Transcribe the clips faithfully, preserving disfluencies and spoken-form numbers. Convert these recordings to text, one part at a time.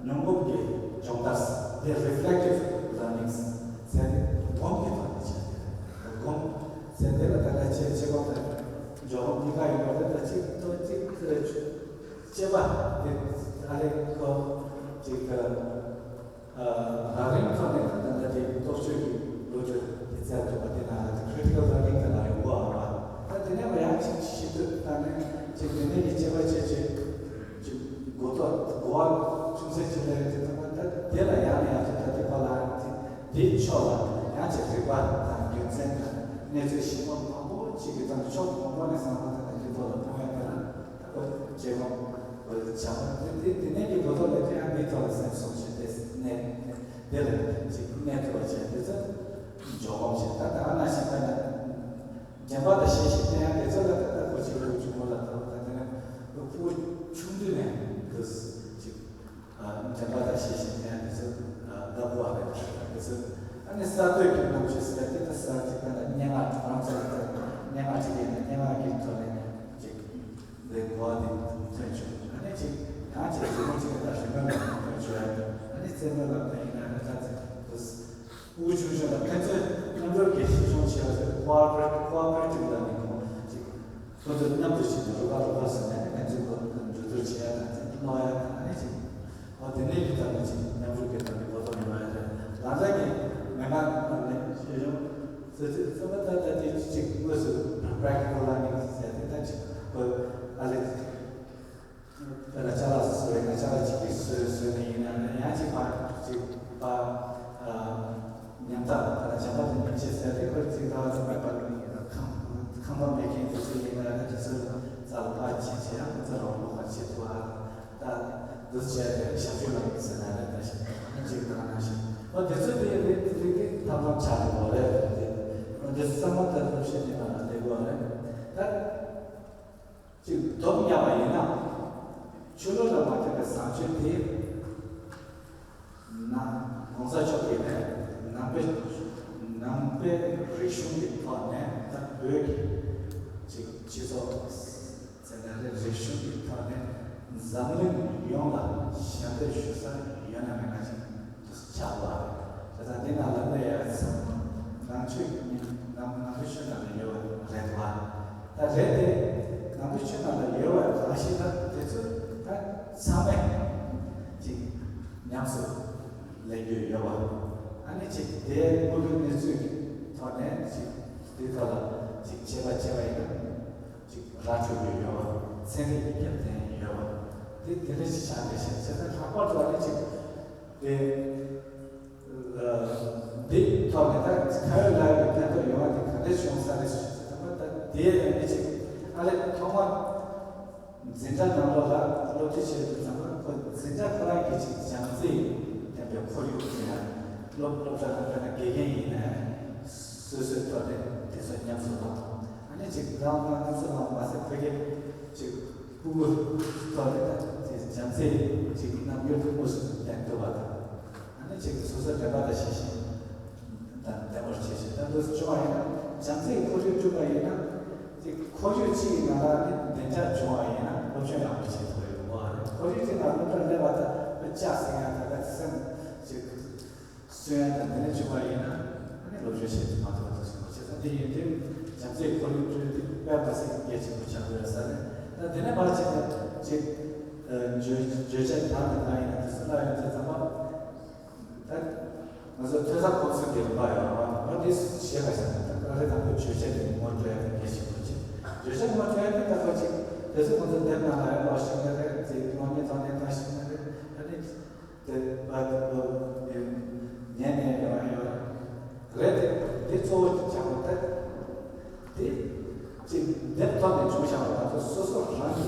མྱོང་གོམས་ཀྱི་སྦྱོང་བརྡར། དེ་reflective learnings ཟེར་ཏེ་སྒོམ་གྱི་ཐོག་ནས་བྱས་ཏེ། སྒོམ་ཟེར་དེ་ལ་ད་ལྟ་བྱེད་བྱེད་སྒོམ་དང་སྦྱོང་སྒོམ་གཉིས་ཀ་ཡོད་པ་དེ་ལ་གཅིག་ཏུ་གཅིག་ཏུ་དཔྱད་པ་དེ་ཨ་ལས་ཁོ་གཅིག་ཏུ་རགས་རིམ་ཐོག་ནས་ད་ལྟ་དེ་རྟོག་དཔྱོད་ཀྱི་བློ་གྲོས་དེ་རྩལ་ཐུབ་པ་དེ་ནང་ལ་དེ་critical learning དེ་ལ་ཡོང་གོ་ཨ་བ། ད་དེ་ནས་མ་ཡང་གཅིག་ཤིན་ཏུ་ད་ནས་གཅིག་དེ་ནས་ཀྱི་དཔྱད་པ་བྱེད་བྱེད། ཅིག་གོ་རྟོགས་གོ་བ་ཅུང་ཟད་ཅིག་ལས་དེ་ཐོག་མ་ད་དེ་ལ་ཡང་ནས་ཡང་དུ་ད་དེ་པ་ལ་དེ་དེའི་ཕྱོགས་ལ་ཡང་ཅིག་རིག་པ་དང་རྒྱུ་མཚན་དང་གནས་ཚུལ་ཞིབ་པ་མང་པོ་ཅིག་གི་ཙམ་ཕྱོགས་མང་པོ་ནས་བསམ་བློ་དང་དེ་ཐོག་ལ་མཐོང་ཡ་དེ་ལ་ད་གོ་བྱེད་པ་གོ་བྱ་བ་དེ་དེ་དེ་ནས་ཀྱི་གོ་རྟོགས་ལས་དེ་ཡང་དེའི་ཐོག་ལ་སེམས་སོང་བྱས་ཏེ་གནས་དེ་ལ་ཅིག་གནས་ཐུབ་པ་བྱས་དེ་ཚོ་འཇོག་གོམས་བྱས་ད་ད་ག་ནང་བཞིན་པ་ན། དྲན་པ་དང་ཤེས་བཞིན་དེ་ཡང་དེ་ཚོ་ལ་ད་ལྟ་ཁོ་ཅིག་ལོ་ཆུང་ངུ་ལ་ད་ད་དེ་ནས་ལོ་ཕྲུ་གུ་ཆུང་དུས་ནས་དུ་ཅིག་དྲན་པ་དང་ཤེས་བཞིན་དེ་ཡང་དེ་ཚོ་ལབ་དགོས་པ་རེད། དེ་ཚོ་ཨ་ནི་གསར་གཏོད་ཀྱི་རྣམ་དཔྱོད་ཟེར་དེ་ད་གསར་ཅིག་ད་ལྟ་སྙན་ངག་རང་ཚོ་ལ་སྙན་ངག་ཅིག་ཡིན་ན་སྙན་ངག་གི་ཐོག་ནས་ཅིག་ལས་གོ་བ་དེ་ཐོན་བྱུང་། ཨ་ནི་ཅིག་ཡང་ཅིག་རི་མོ་ཅིག་ད་རི་མོ་ལ་ཐོན་བྱུང་ཡ་ཨ་ནི་རྩེད་མོ་ལ་ད་ཡིན་ན་ཨ་ནི་ད་ཚེ་དུ། དབུ་ཆུང་ཆུང་ལ་ཕན་ཚུན་མཉམ་རུབ་ཀྱིས་གཞི་སྲུང་བྱེད་པ་ཟེར་ཀོ་ཨོ་པ་རེ་ཊིབ་ཀོ་ཨོ་པ་རེ་ཊིབ་ལ་ནི་ཁོང་ཅིག་ཁོ་ཚོ་མཉམ་དུ་བྱེད་ནས་རུ་ཁག་རུ་ཁག་ཟེར་ནས་ཕན་ཚུན་ཁོ་གྲོས་བསྡུར་བྱེད་ཡ་དང་ཚན་རིག་སློབ་ཡ་དང་ཨ་ནི་ཅིག་ཨོ་དེ་ནས་ཀྱི་ཐོག་ནས་ཅིག་མཉམ་རུབ་ཀྱི་ཐོག་ནས་གོ་རྟོགས་ཡོང་ཡ་རེད། ལ་ད་ཀྱི་མི་མང་ནང་ནས་ཤེས་ཡོང་ཟེར་ཚེ་ཚོ་ད་ད་དེ་ཅིག་དངོས་སུ་པ་རེག་ཊི་ཀལ་ལ་ནི་ཟེར་དེ་ད་ཅིག་ཁོ་ཨ་ལེ། དཔེར་ན་ཅ་ལག་བཟོ་བའི་ནང་ཅ་ལག་གཅིག་གིས་བཟོས་བཟོས་ནས་ཡིན་ན་ཡང་གཅིག་པ་གཅིག་པ་ཉམ་ཐག་དཔེར་ན་བྱམས་པ་དང་སྙིང་རྗེ་ཟེར་ཏེ་ཁོ་གཅིག་ལྟ་བ་ཙམ་མེད་པར་ཁང་ཁང་པ་མེད་མཁན་དེ་ཚོ་ཡིན་ན་ཡང་དེ་ཚོའི་རྩ་ལ་པ་ཕྱིན་བྱས་ཡང་ཁོ་ཚོ་རང་ལོག་པར་བྱེད་ཐུབ་པ་ད་འདུ་བྱས་ཏེ་ཞབས་ཞུ་གནང་གི་ཟེར་ན་རེད། ད་ཞིག་གཅིག་ད་ནང་བཞིན་ཨོ་དེ་ཚོ་དེ་རིགས་དེ་རིགས་དེ་ཐབས་ལམ་ཆགས་ཀྱི་ཡོད་རེད། དེ་ཨོ་དེ་ཚོ་ཚང་མ་ད་སློབ་ཤེས་ནས་ང་ལ་སླེབས་ཡོད་རེད་ད། གཅིག་སྡོམ་བརྒྱབ་པ་ཡིན་ན། ཆོས་ལུགས་ལ་མ་མཐུན་པའི་བཟང་སྤྱོད་དེ། ན་གོང་ས་མཆོག་གིས་ནས་ནང་པའི་ནང་པའི་རིག་གཞུང་གི་ཐོག་ནས་ད་བོད་ཀྱི་གཅིག་སྤྱི་ཚོགས་ཟེར་ན་རེད། རིག་གཞུང་གི་ཐོག་ནས་འཛམ་གླིང་ཡོངས་ལ་ཞལ་འདེབས་ཞུ་ས་ཡོད་ན་མེད་ན་ཅིག་ཆགས་པ་རེད། དེ་དང་འདི་ནང་ལ་གནས་ཡ་ཚང་མ་ནང་ཆོས་ཀྱི་ནང་ནང་པའི་ཆོས་ནང་ལ་ཡོད་པ་རེད་བ། ད་རེད་དེ། ནང་པའི་ཆོས་ནང་ལ་ཡོད་པ་གང་ཞིག་ལ་དེ་ཚོ་ད་ཚང་མས་ཅིག་ཉམས་སུ་ལེན་རྒྱུ་ཡོད་པ། ཨ་ནི་ཅིག་དེའི་དངོས་པོའི་གནས་ཚུལ་གྱི་ཐོག་ནས་ཅིག་དེའི་ཐོག་ལ་ཅིག་དཔྱད་པ་བྱས་པ་ཡིན་ན་ཅིག་ར་འཕྲོད་རྒྱུ་ཡོད་པ། ཚན་རིག་གི་རྒྱབ་རྟེན་ཡོད་པ། དེ་དེ་འདྲ་ཞིག་ཆགས་འདུག་ཤག་བྱས་ཙང་ལྷག་པར་དུ་ཨ་ནི་ཅིག་དེ། འདི་ཐོག་ནས་ད་ཁ་ཡོད་ལག་ཡོད་ཀྱི་ཕན་ཐོགས་ཡོང་བ་དེ་ག་འདྲས་བྱུང་ས་རེད་ཟེར་ཙམ་པ་ད་དེ་ཡང་མི་ཅིག་ཨ་ལས་ཐོག་མ་འཛིན་གྲྭ་ནང་ལོགས་ལ་སློབ་ཁྲིད་བྱེད་དུས་ཙམ་པ་ཁོ་འཛིན་གྲྭ་ཁོ་རང་གི་ཅིག་བྱམས་བརྩེ་ལྡན་པའི་ཁོར་ཡུག་ཅིག་ཡང་སློབ་སློབ་གྲྭ་ནང་དཔེར་ན་དགེ་རྒན་ཡིན་ན་སོ་སོའི་ཐོག་ནས་དེ་ཚོ་ཉམས་སུ་བླངས། ཨ་ནི་ཅིག་རང་རང་ཉམས་སུ་བླངས་མ་ཟད་ཕ་གི་ཅིག་སྤུ་གུ་ཐོག་ནས་ད་དེ་བྱམས་བརྩེ་ཅིག་རྣམ་འགྱུར་དངོས་སུ་ལྡན་ཐུབ་པ་དང་། ཨ་ནི་ཅིག་སོ་སོ་དྲན་པ་དང་ཤེས་བཞིན་དང་ལྡན་པར་བྱེད་ཅིང་ད་འདུག་སེ་བྱུང་བ་ཡིན་ན་བྱམས་བརྩེའི་ཁོར་ཡུག་བསྐྲུན་པ་ཡིན་ན་ཅིག་ཁོར་ཡུག་གཅིག་གི་ནང་ལ་ནི་བདེ་འཇགས་བྱུང་བ་ཡིན་ན་སློབ་སྦྱོང་ཡག་པོ་བྱེད་ཐུབ་ཡོད་པ་རེད། ཁོར་ཡུག་གཅིག་ནང་སློབ་གྲྭར་སླེབས་པ་དང་ལྕགས་ཟིན་ཡ་ད་ལྟ་སེམས་ཅིག་སུན་ཡ་དང་དེ་འདྲ་བྱུང་བ་ཡིན་ན་ཨ་ནི་སློབ་སྦྱོང་བྱེད་ཐུབ་མ་ཐུབ་པ་དང་གསུངས་པ་བྱས་ཙང་དེ་ཡིན་དུས་བྱམས་བརྩེའི་ཁོར་ཡུག་བསྐྲུན་དུས་དཔེ་མ་སྲིད་གལ་ཆེན་པོ་ཆགས་ཡོད་ས་རེད། ད་དེ་ནས་ཕར་ཕྱིན་ནས་ཅིག་བརྗོད་བརྗོད་བྱ་དང་དེ་གང་ཡིན་ན་དེ་ཚོ་སླར་ཡང་དེ་ཙམ་པ། ད་ང་ཚོ་ཐོས་བསམ་སྒོམ་གསུམ་གྱི་རིམ་པ་ཡོད་རེད་བ། འོ་འདི་ཞེས་པ་བྱས་ན་ད་ག་རེ་དང་པོ་བརྗོད་བྱ་དེ་ངོ་སྤྲོད་ཡ་དེ་གལ་ཆེན་པོ་ཅིག་བརྗོད་བྱ་ངོ་སྤྲོད་ཡ་དེ་ད་ག་ཅིག་དེ་ཚོ་ཁོང་ཚོ་འདེམས་ནང་ལ་ཡང་ཀློག་ཤེས་ཀྱི་རེད། དེ་གློག་བརྙན་ཐོག་ནས་ལྟ་ཤེས་ཀྱི་རེད། ད་ནི་དེ་བ་དེ་ཉན་ནས་ཡོང་ཡ་ཡོད་རེད། དེ་དེ་གཙོ་བོ་བྱ་དགོས་ད། དེ་ཅིག་འདེམས་ཐོག་ནས་བྱུང་བཞག་པ་ང་ཚོ་སོ་སོ་རང་གི་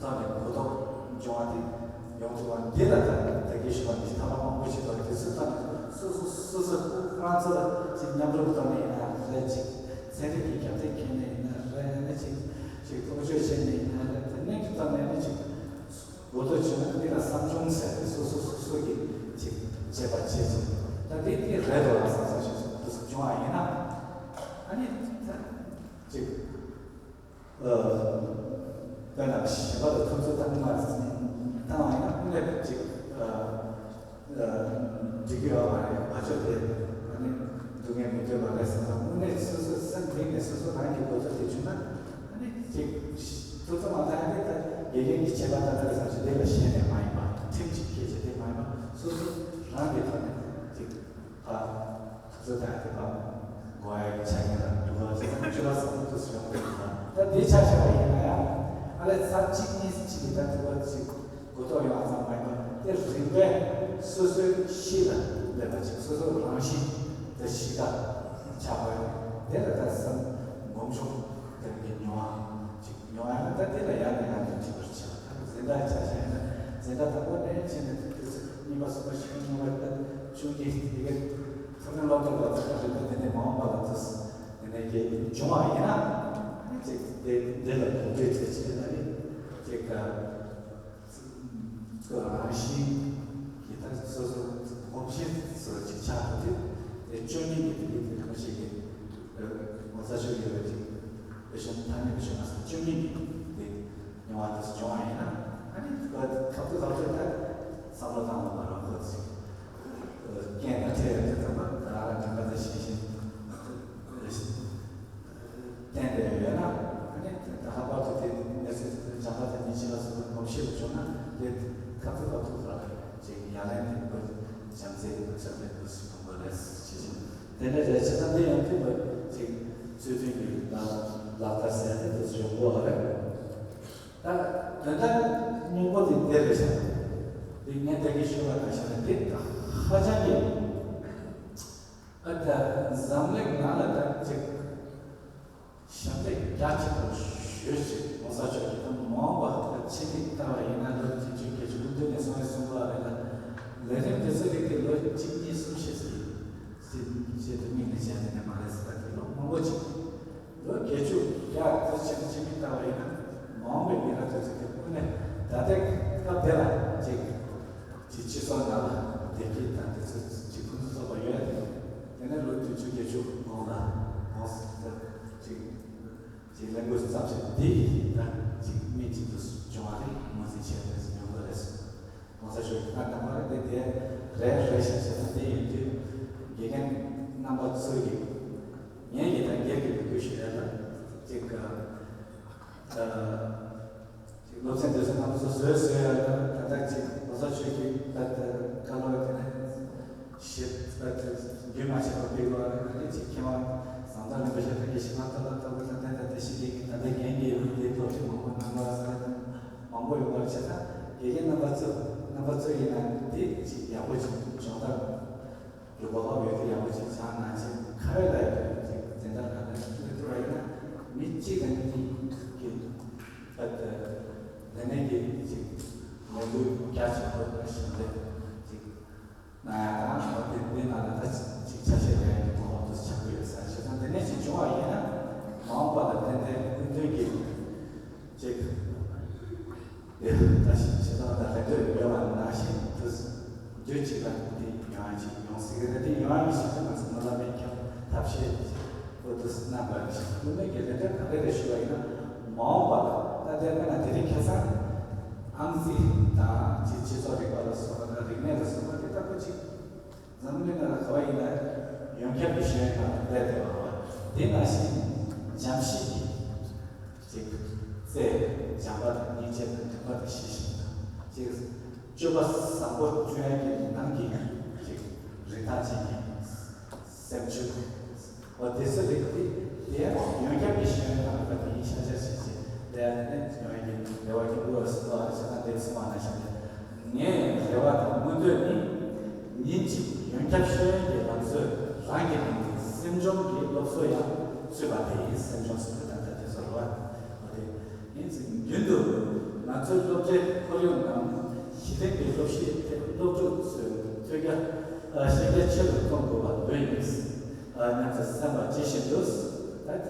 ཐོག་ནས་གོ་རྟོགས་འབྱུང་བ་དེ་ཡོང་ཐུབ་པ་འདི་ལ་ད་ད་གིན་ཞུས་པ་འདི་ཐབས་ལམ་མང་པོ་ཞིག་འདུག་དེ་ཚོའི་ཐོག་ནས་སོ་སོ་སོ་སོ་ཁོ་རང་ཚོ་ལ་ཅིག་མཉམ་རུབ་གཏོང་ནས་ཡིན་ན་རེད། ཅིག་ཚན་རིག་གི་རྒྱབ་རྟེན་འཁྱེར་ནས་ཡིན་ན་རེད། ཡང་ན་ཅིག་ཅིག་རྟོག་དཔྱོད་བྱས་ནས་ཡིན་ན་རེད། དེ་ནས་ཀྱི་ཐོག་ནས་ནི་ཅིག་གོ་རྟོགས་བྱུང་ན་འདི་ལ་བསམ་བྱུང་ཟེར་ཏེ་སོ་སོ་སོ་སོ་གིས་ཅིག་དཔྱད་པ་བྱེད་ཅིང་ད་འདི་འདི་རེད་འདུག་ལ་བསམ་བསམ་ཞིག་འདུག་སེ་བྱུང་བ་ཡིན་ན་ཨ་ནི་ད་ཅིག་ཨ་དཔེར་ན་གཞན་པ་དང་ཐུབ་ཚོད་བཏང་མ་བཏང་བ་ཡིན་ན་དངོས་གནས་ཅིག་ཨ་ འགྲིག་གི་ཡོད་པ་རེད། མ་བཅོས་ཏེ་ཨ་ནི་འདུག་ངས་མི་འདོད་པ་རེད་བསམ་ན། དངོས་གནས་སོ་སོའི་སེམས་གཏིང་ནས་སོ་སོ་རང་གི་འདོད་རྩ་དེ་བྱུང་ན། ཨ་ནི་ཅིག་ཐུབ་ཚོད་མ་ཐག་ནས་ད་དགེ་རྒན་གྱི་བྱེད་པ་ད་ལྟ་བསམ་བྱས་དེ་ལ་ཞེན་ནས་མ་ཡིན་པ། ཁྲིམས་གཅིག་ཁྱེད་ཀྱི་དེ་མ་ཡིན་པ། སོ་སོ་རང་གི་ཐོག་ནས་ཅིག་ཕར་ཐུབ་ཚོད་ད་དེ་ཕར་འགོ་ཡག་གི་ཆ་རྐྱེན་ལ་འདུག་ག་བྱས་ཙང་སྤྱོད་པ་བཟང་པོ་དུ་སུ་ཡོང་གི་འདུག་ག་ད་དེ་ཆ་བཞག་པ་ཡིན་ན་ཡང་ཨ་ལས་ཚར་གཅིག་གཉིས་གཅིག་གི་ད་ཐུབ་པ་ཅིག་གོ་རྟོགས་ཡོང་བ་ཙམ་མ་ཡིན་པར་དེ་རིམ་པས་སོ་སོའི་གཤིས་ལ་འདོད་པ་ཅིག་སོ་སོའི་རང་བཞིན་དེ་གཤིས་ཀ་ཆགས་པ་ཡོད། དེ་ལ་ད་བསམ་སྒོམ་བྱུང་དེ་གི་མྱོང་བ་ཅིག་མྱོང་ཡ་ན་ད་དེ་ལ་ཡང་ནས་ཡང་དུ་འཇུག་པར་བྱེད་པ། ད་འཛིན་གྲྭ་ཆ་བཞག་ཡིན་ན་འཛིན་གྲྭ་དང་པོ་ནས་ཕྱིན་ནས་དུས་ཚོད་གཉིས་པ་གསུམ་པ་བཞི་པ་ལྔ་པ་ད་བཅུ་གཉིས་དེ་གའི་ཐོག་མའི་སློབ་གྲྭ་བ་ཚོ་རིམ་པ་དེ་ནས་མ་འོངས་པ་ལ་དུས་དེ་ནས་ཀྱི་བྱུང་བ་ཡིན་ན་ཅིག་དེ་འདི་ལ་གོ་འབྲེལ་བྱེད་ཆེད་ན་ནི་ཅིག་ཁོ་རང་བཞིན་གྱིས་ད་སོ་སོ་གོམས་གཤིས་སུ་ཅིག་ཆགས་ཐུབ་དུས་དེ་བཅུ་གཉིས་ཀྱི་དེ་གའི་དེ་རིན་པོ་ཆེ་གི་ངོ་ཚ་ཤོར་ཡོད་པའི་ཅིག་བེ་ཤོན་ཐ་སྙད་བེ་ཤོན་མ་སོང་བཅུ་གཉིས་ཀྱི་དེ་མྱོང་བ་དེ་བྱུང་བ་ཡིན་ན་ཨ་ནི་ཁོ་ཁ་ཐུག་ཁ་ཐུག་ད་བསམ་བློ་བཏང་དགོས་པ་རེད། ཁོ་ཅིག་རྐྱེན་དང་འཕྲད་ཡོད་དུས་ཙམ་པ་ད་རང་དྲན་པ་དང་ཤེས་བཞིན་བསྟན་ཏེ་ཡོད་ན། ཨ་ནི་ད་ལྷག་པར་དུ་དེ་གནས་ཚུལ་འཇམ་དཔལ་དང་ཉིན་བྱེད་པ་སོགས་ཀྱི་ངོ་ཤེས་པ་བྱུང་ན་དེ་ཁ་ཐུག་ཁ་ཐུག་ལ་ཅིག་ཡ་ལན་དེ་ཁོ་བྱམས་བརྩེ་ཁོ་བྱམས་བརྩེ་དུ་སུ་ཡོང་དགོས་རེད་ཅེས་བཞིན་དེ་འདྲ་རེད། བྱས་ཙང་འདི་ཡང་དུས་ཅིག་ཚུལ་མཐུན་གྱི་ལག་ལག་བསྟར་ཟེར་ཏེ་དུ་ཡོང་དགོས་པ་རེད། ད་དོན་དག་སྙིང་པོ་དེ་དེ་རེད་ཤག་འདི་ངས་དེ་གི་ཞུ་བ་དང་བྱས་ན་དེ་ཧ་ཅང་གི་ཨ་ད་འཛམ་གླིང་ནང་ལ་ད་ཅིག་ཞབས་འདེགས་རྒྱ་ཆེ་པོ་ཞུས་ཤིག་ངོ་ཚ་ཆོས་ཀྱི་ད་མ་འོངས་པ་ད་ཕྱི་མིག་ལྟ་བ་ཡིན་ན་ལོ་བརྒྱད་ཅུ་བརྒྱད་ཅུ་དགུ་བདུན་ནས་སོང་བའི་གསུང་པ་རེད་ལ། ལས་རིམ་དེ་ཚོ་རིགས་དེ་ལོ་གཅིག་གཉིས་གསུམ་བཞི་ཙམ་ཞིག་ཞེས་དུ་དམིགས་ནས་བྱས་ནས་མ་རེད་ཟེར་བ་དེ་ལོ་མང་པོ་ཅིག་ལོ་བརྒྱད་ཅུ་བརྒྱ་དུ་ཕྱིན་ཕྱིན་མི་ལྟ་བ་ཡིན་ན་མ་འོངས་པའི་མི་རབས་དེ་ཚོ་གི་དངོས་གནས་ད་ལྟའི་སྐབས་དེ་ལ་ཅིག་ཅིག་སྤྱི་ཚོགས་ནང་ལ་བདེ་སྐྱིད་དང་དེ་ཚོ་ཅིག་ཕུན་སུམ་ཚོགས་པ་ཡོད་དེ། དེ་ནས་ལོ་བདུན་ཅུ་བརྒྱད་ཅུ་གོང་ལ་གོང་ས་ཅིག་ཅིག་ལས་འགུལ་བརྩམས་བྱས་དེ་ཡིན་ན་ཅིག་མི་གཅིག་ཏུ་བྱུང་བ་རེད། ངོས་འཛིན་བྱས་ཏེ་ཡོང་གི་རེད། ངོ་ཚ་ཤོར་གྱི་ཁ་འདམ་པ་རེད་དེ། དེ་རེད་རེད་ཤག་བྱས་ཙང་དེ་ཡིན་དུས་དགེ་རྒན་རྣམ་པ་ཚོས་ཀྱི་ངས་ཀྱི་ད་སྒེར་གྱི་འབོད་སྐུལ་ཞུ་ཡ་ལ་ཅིག་ཨ་ཅིག་སློབ་ཚན་དེ་ཚོ་རྣམ་པ་ཚོ་བཟོས་བཟོས་ཡ་ལ་ད་ལྟ་ཅིག་ངོ་ཚ་ཤོར་གྱི་ད་ལྟ་བཀའ་སློབ་དེ་ནས་ཞིབ་ད་ཅིག་རྒྱུན་མ་ཆད་པར་སྤེལ་དགོས་རེད། ཅིག་མཁས་དབང་བཟང་མཛད་རིན་པོ་ཆེ་དང་དགེ་བཤེས་ལྷ་ཐོ་ལ་ལྟ་བུ་དང་དེ་ལྟ་དེ་བཞིན་གྱི་ད་ལྟ་རྒན་གྱི་དེ་སློབ་ཁྲིད་མང་པོ་གནང་བ་ཟེར་དང་། མང་པོ་ཡོང་བར་བྱས་ན་དགེ་རྒན་རྣམ་པ་ཚོ་རྣམ་པ་ཚོ་ཡིན་ན་དེ་ཅིག་ཡག་པོ་ཅིག་སྦྱོང་བརྡར་གྱི་གོ་སྐབས་ཡོད་དེ་ཡག་པོ་ཅིག་ཆགས་ན་ཅིག་ཁ་ཡོད་ལ་ཡོད་དེ་ཅིག་འཛིན་གྲྭ་ནང་ལ་སླེབས་ཐུབ་པ་ཡིན་ན་མི་གཅིག་དང་གཉིས་ཀྱི་ཨ་ལས་གནས་ཀྱི་ཅིག་ལས་འགུལ་རྒྱ་ཆེན་པོ་ཞིག་ལས་ཅིག་གནང་ཡ་དང་། འོ་དེ་འདི་ནང་ལ་ད་ཅིག་ཆ་ཤས་རེ་གོ་སྐབས་དུ་ཆགས་ཀྱི་ཡོད་ས་རེད། བྱས་ཙང་དེ་ནས་ཅིག་བྱུང་བ་ཡིན་ན་མ་འོངས་པ་ལ་ཏན་ཏན་སྐུ་མདུན་གྱི་ཅིག་དེ་ད་ཞིག་བྱེད་སྟངས་དང་རེ་འདོད་ཡོད་པ་ནང་བཞིན་དུ་དུས་གཅིག་ལ་འདི་ཡོང་ཡ་ཅིག་ཡོང་སྲིད་ཀྱི་རེད། འདི་ཡོང་ཡ་མི་ཤེས་ཚེ་ང་ཚོ་མི་ལ་མེད་ཁྱབ་ཐབས་ཤེས་ཅིག་པོ་དུ་གནང་དགོས་ཡ་ཞིག་སྐུ་མདུན་གྱི་རེ་འདོད་ག་རེ་རེ་ཞུ་བ་ཡིན་ན་མ་འོངས་པ་ལ་ད་ལྟའི་སྔོན་ན་དེ་རིང་ཁ་སང་ཨང་རྩིས་དང་ཅིག་སྤྱི་ཚོགས་རིག་པ་ལ་སོགས་པ་དང་རིག་གནས་ལ་སོགས་པ་དེ་ལྟ་བུ་ཅིག་འཛམ་གླིང་ནང་ལ་ག་བ་ཡིན་ན་ཡོངས་ཁྱབ་ཀྱི་ཤེས་ཡོན་ནང་སླེབས་བསྡད་པ་བ། དེ་ནང་བཞིན་འཇམ་ཞིང་གི་ཅིག་བརྩེ་བྱམས་པ་དང་སྙིང་རྗེ་དང་མགྲིན་པ་དང་ཞི་ཞིང་དང་ཅིག་སྤྱོད་པ་བཟང་པོ་སྤྱོད་ཡ་གི་ནང་གི་ཅིག་རིན་ཐང་ཅན་གྱི་སེམས་ཤུགས། འོ་དེ་ཚོ་རིགས་དེ་དེ་ཡང་ཡོངས་ཁྱབ་ཀྱི་ཤེས་ཡོན་ནང་ལ་དེ་ཡིན་ཤ་ཤ་ཞིག་ཅིག་ལས་ནས་ཡོང་ཡ་གི་རེ་བ་ཀུན་སློང་སུ་ལ་རེ་བ་དང་འདེབས་སུ་མ་ན་ཤ་ལས། ངའི་རེ་བ་དང་མངོན་འདོད་ནི། ཉིན་གཅིག་ཡོངས་ཁྱབ་ཤེས་ཡོན་གྱི་ལམ་སྲོལ་རང་གི་ནང་དུ་སེམས་སྦྱོང་གི་སློབ་གསོ་ཡང་ཚུད་པ་དེ་ཡིན། སེམས་སྦྱོང་ཟེར་བ་ད་ལྟ་དེ་ཚོ་རེད་བ། འོ་དེ་ཡིན་ཙང་རྒྱུན་དུ་ང་ཚོའི་སློབ་གྲྭའི་ཁོར་ཡུག་ནང་གཞི་རྟེན་གྱི་སློབ་གཞིའི་ཐད་སློབ་ཕྲུག་ཚོའི་ཐོས་རྒྱ་ཤེས་རྒྱ་ཆེ་རུ་གཏོང་དགོས་པ་ལོས་ཡིན། སྙམ་དུ་སེམས་པ་ཇི་བཞིན་དུ་ད་ད་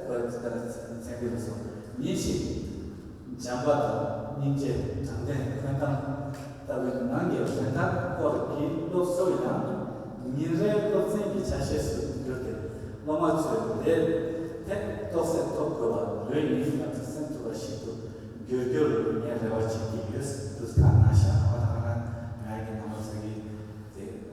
ཚན་རིག་ལ་སོགས་ཉིན་ཞིག་འཇམ་པ་དང་སྙིང་རྗེ་དྲང་བདེན་འཁོན་ཐང་ལྟ་བུའི་ནང་གི་རིན་ཐང་སྐོར་གྱི་སློབ་གསོ་ཡང་ཉིན་རེའི་སློབ་ཚན་གྱི་ཆ་ཤས་སུ་གྱུར་ཏེ་སློབ་མ་ཚོས་དེའི་ཐད་རྟོགས་སད་ཐོབ་དགོས་པ་ལོས་ཡིན་སྙམ་དུ་སེམས་ཐུབ་པ་ཞིག་ཏུ་འགྱུར་རྒྱུར་ངས་རེ་བ་བྱེད་ཀྱི་ཡོད། འདུག་ཐག་ན་ཤ་བ་དང་ང་ཡ་གི་རྣམ་པ་ཚོ་གིས་དེ་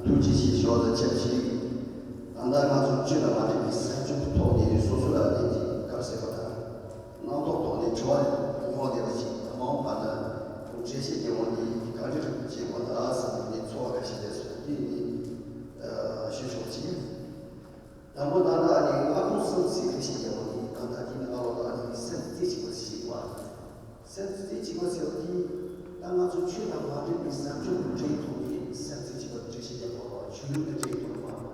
ཐུགས་རྗེ་ཆེ་ཞུ་བ་དང་ཆབས་ཅིག་ད་ལྟ་ང་ཚོ་ཆོས་དང་མ་འདྲེས་པའི་སེམས་བྱུང་གི་ཐོག་ནས་སོ་སོ་ལ་ནི་ག་རེ་ཟེར་བ་དང་། རྣམ་རྟོག་ཐོག་ནས་བྲོ་བ་མྱོང་བསྡད་པ་ཅིག་དང་མ་འོངས་པ་ན་འགྲེལ་བཤད་རྒྱག་དགོས་ནི་ག་འདྲ་བྱེད་དགོས་ན་བསམ་ནས་ཚོར་བ་ཁ་ཤས་དེ་ཚོ་འདི་ནི་ཞུ་ཆོག་ཅིག་དང་པོ་ད་ལྟ་ནི་སྔ་རྡུང་སེམས་ཟེར་གྱི་ཞིག་ཡོད་པ་ནི་ད་ལྟ་འདི་ནི་ང་ལོ་ལ་ནི་སེམས་རྩེ་གཅིག་པ་ཞིག་པ། སེམས་རྩེ་གཅིག་པ་ཟེར་བ་དེ་ད་ང་ཚོ་ཆོས་དང་མ་འདྲེས་པའི་བཟང་སྤྱོད་ཀྱི་འབྲས་ཐོབ་ནས་སེམས་རྩེ་གཅིག་པ་འགྲེལ་བཤད་རྒྱག་པ་ཆོས་ལུགས་ཀྱི་འབྲས་ཐོབ་པ།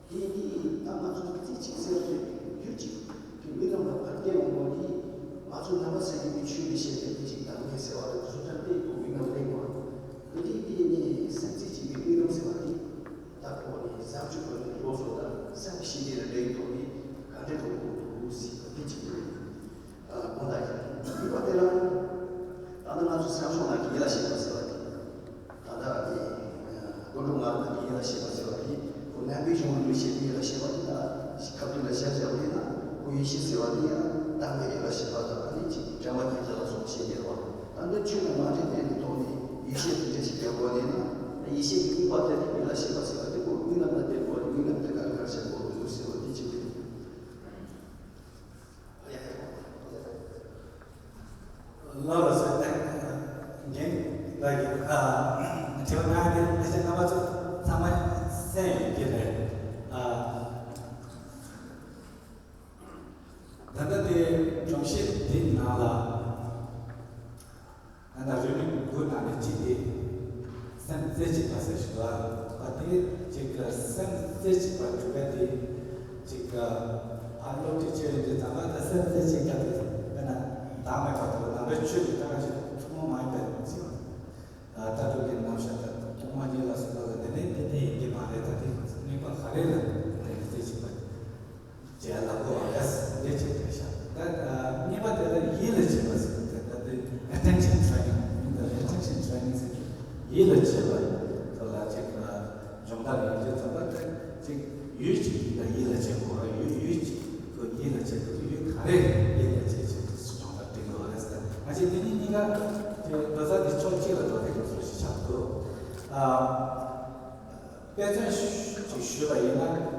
དེ་ནི་ད་ང་ཚོ་རྩེ་གཅིག་ཟེར་བ་དེ་ཡུལ་གཅིག་གི་མི་རྣམས་ལ་ཕར་བལྟས་འོང་བ་དེ་ང་ཚོ་ནང་པ་སངས་རྒྱས་པའི་ཆོས་ཀྱི་ཞལ་ནས་དེ་གཅིག་དང་མེད་ཟེར་བ་དང་བཟོ་གྲྭ་སྤེལ་དགོས་མི་རྣམས་སླེབས་པ། འདི་དེ་ནི་སེམས་རྩེ་གཅིག་པའི་མི་རྣམས་ཟེར་བ་དེ། ད་ཁོ་ནི་བཟང་སྤྱོད་པ་ནི་སློབ་གསོ་དང་སེམས་ཤེས་ལྡན་ལ་འབྲེལ་ཐོག་ནས་ག་འདྲ་འགྲོ་དགོས་འདུག་ཟེར་བ་དེ་གཅིག་རེད། དགོངས་དག་ཡིན། གཉིས་པ་དེ་ལ་ད་ལྟ་ང་ཚོ་སེམས་ཤོག་ནང་གི་ཡིད་ལ་བྱེད་པ་ཟེར་བ་དེ། ད་ལྟ་ནི་ཀུན་འགྲོ་ངག་ནང་གི་ཡིད་ལ་བྱེད་པ་ཟེར་བ་དེ་ཁོ་རྣམ་པའི་གཞུང་ལུགས་བཤད་པའི་ཡིད་ལ་བྱེད་པ་དེ་དང་ཁ་ཐུག་ལ་བཤད་བྱ་བ་དེ་ན་ཁོ་ཡིད་བྱེད་ཟེར་བ་དེ་ཡང་བདག་མེད་ཡིད་ལ་བྱེད་པ་དང་ཨ་ནི་གཅིག་དྲན་པ་ཉིད་ལ་སོགས་བཤད་ཉེ་བ། ད་ལྟ་ཆོས་དང་མ་འདྲེས་པའི་ཐོག་ནས་ཡིད་བྱེད་དེ་འདྲ་ཞིག་ཡོད་དགོས་ནས་ན། ཡིད་བྱེད་ཀྱི་དམིགས་པ་དེ་ཡིད་ལ་བྱེད་པ་ཟེར་བ་དེ་ཁོ་དམིགས་རྣམ་ལ་བརྟེན་དགོས་ནས་དམིགས་རྣམ་དེ་ག་རེ་ག་རེ་བྱེད་དགོས་འདུག་ཟེར་བ་དེ་གཅིག་རེད། ལགས་སོ། ངས་ལ་ཡིན། ཨ། དྲི་བ་གནང་ཡ་དེ་ཕལ་ཆེར་རྣམ་པ་ཚོ་ཚང་མ་གསན་ཡོད་ཀྱི་རེད། ཨ། ད་ལྟ་དེ་སྒྲོམ་གཞི་དེའི་ནང་ལ། ང་ལ་རེའུ་མིག་དགུ་ནང་ནས་གཅིག་དེ་སེམས་རྩེ་གཅིག་པ་ཟེར་ཞུ་བ། ཨ་དེ་གཅིག་གི་སེམས་རྩེ་གཅིག་པ་སྒྲུབ་པ་དེ་གཅིག་གི་ཨ་སློབ་ཁྲིད་བྱེད་ཡོང་དུས་ཙམ་པ་ད་སེམས་རྩེ་གཅིག་པ་དེ་དཔེར་ན་བདག་མེད་པ་དང་ནང་པའི་ཆོས་ཀྱི་ལྟ་ག་ཞིག་ཐུན་མོང་མ་ཡིན་པའི་ཟེར་བ། ལྟ་གྲུབ་ཀྱི་རྣམ་གཞག་དང་ཐོག་མ་ཉིད་ལ་སོགས་པ་ལ་དེ་ནས་དེ་དེ་ཡིན་གྱི་མ་རེད། ད་དེ་དམིགས་པ་ག་རེ་ལ་དེ་རྩེ་གཅིག་པ། ཅེས་ལབ་དགོས་པ་རེད། འདི་ཅིག་རེད་ཤག་ད་གཉིས་པ་དེ་ལ་ཡིད་ལ་བྱེད་པ་ཟེར་དེ་ད་དེ་attention training ཡིན། ད་attention training ཟེར་ཡིད་ལ་བྱེད་པ་ཁོ་ལ་ཅིག་སྦྱོང་བརྡར་ཡོད་རྒྱུ་ཙམ་པ་དེ་ཅིག་ཡུལ་ཅིག་ཡིན་ད་ཡིད་ལ་བྱེད་དགོས་པ། ཡུལ་ཡུལ་ཅིག་ཁོ་ཡིད་ལ་བྱེད་དགོས། ཡུལ་ག་རེ་ཡིད་ལ་བྱེད་ཅིག་སྦྱོང་བརྡར་སྤྲད་དགོས་པ་རེད། ད་ང་ཅིག་དེ་གཉིས་གཉིས་ཀ་ཅིག་ལོ་ཙཱ་དེ་ཕྱོགས་གཅིག་ལ་འགྲོ་བསྡད་དགོས་བཟོ་ཞིག་ཆགས་འདུག་ཨ། དཔེ་མཚོན་ཞིག་ཞུས་པ་ཡིན་ན།